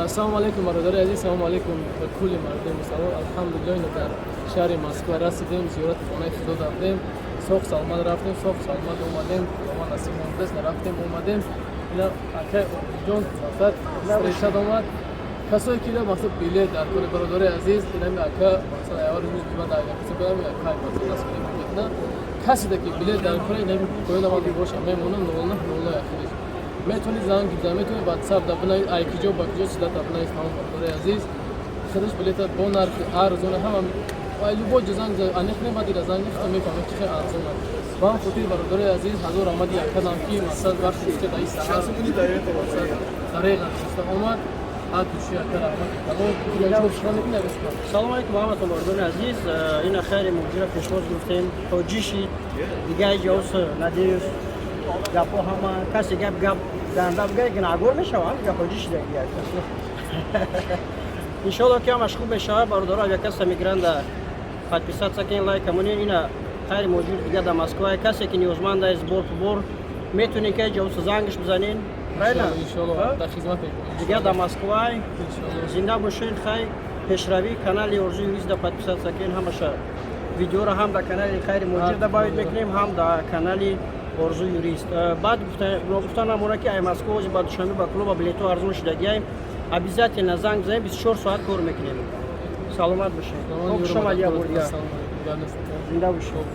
Ассалому алайкум, бародари азиз, салому алайкум ба кулли мардуми мусалмон. Алҳамдулиллоҳ, ина дар шаҳри Москва расидем, зиёрати хонаи Худо дафтем, соғ саломат рафтем, соғ саломат омадем. Худованд насиб мондааст, рафтем, омадем. Ина акай Ҷон мақсад встречать омад. Касое ки мақсад билет дар кори, бародари азиз, инами ака мақсад аявар рӯз ман дар гаписа акай мақсад дастгирӣ мекунад. Каседе ки билет дар кори, инами поёна ман боша мемонам, 09 09 ахириш метавонед занг бизанед, метавонед ватсап да бинавед, ай киҷо ба киҷо силата бинавед. Тамом, бародари азиз, худаш билета бо нархи арзона ҳама ай любой ҷо занг аниқ небадира, занг нехта мефаҳмед, ки хеле арзон аст. Ба ҳам хотири, бародари азиз, ҳазор раҳмати яккадам, ки мақсад вақти ки даи саҳар дареға нишаста омад. Ҳад души ака, раҳмати калон. Салому алайкум ҳаматон, бародарони азиз. Ина Хайри Муҳоҷира пешвоз гирифтем, тоҷи шид, дига ҷос надеюсь гапо ҳама касе гап гап ганда бигӯяд, гунаҳгор мешавам. Дига ҳоҷӣ шида. Иншоалло, ки ҳамаш хуб мешавад. Бародаро, агар касе мегиранда, подписаться кунед, лайк монед. Ина Хайри Муҳоҷир дига дар Москва. Касе ки ниёзманд аст сбор пубор, метавонед ки ҷавоса зангаш бизанед, правильно? Иншоалло, дар хизмат. Дига дар Москва. Зинда бошед. Хай, пешравии канали Орзуи Юрист да подписаться кунед. Ҳамаша видеоро ҳам дар канали Хайри Муҳоҷир добавить мекунем, ҳам дар канали Орзу Юрист. Баъд гуфта намора, ки ай Москва ози ба Душанбе, ба клуба билетҳо арзон шудагиай. Обязательно занг бизанед, 24 соат кор мекунем. Саломат бошед, хуш омадия бурдия, зинда бошед.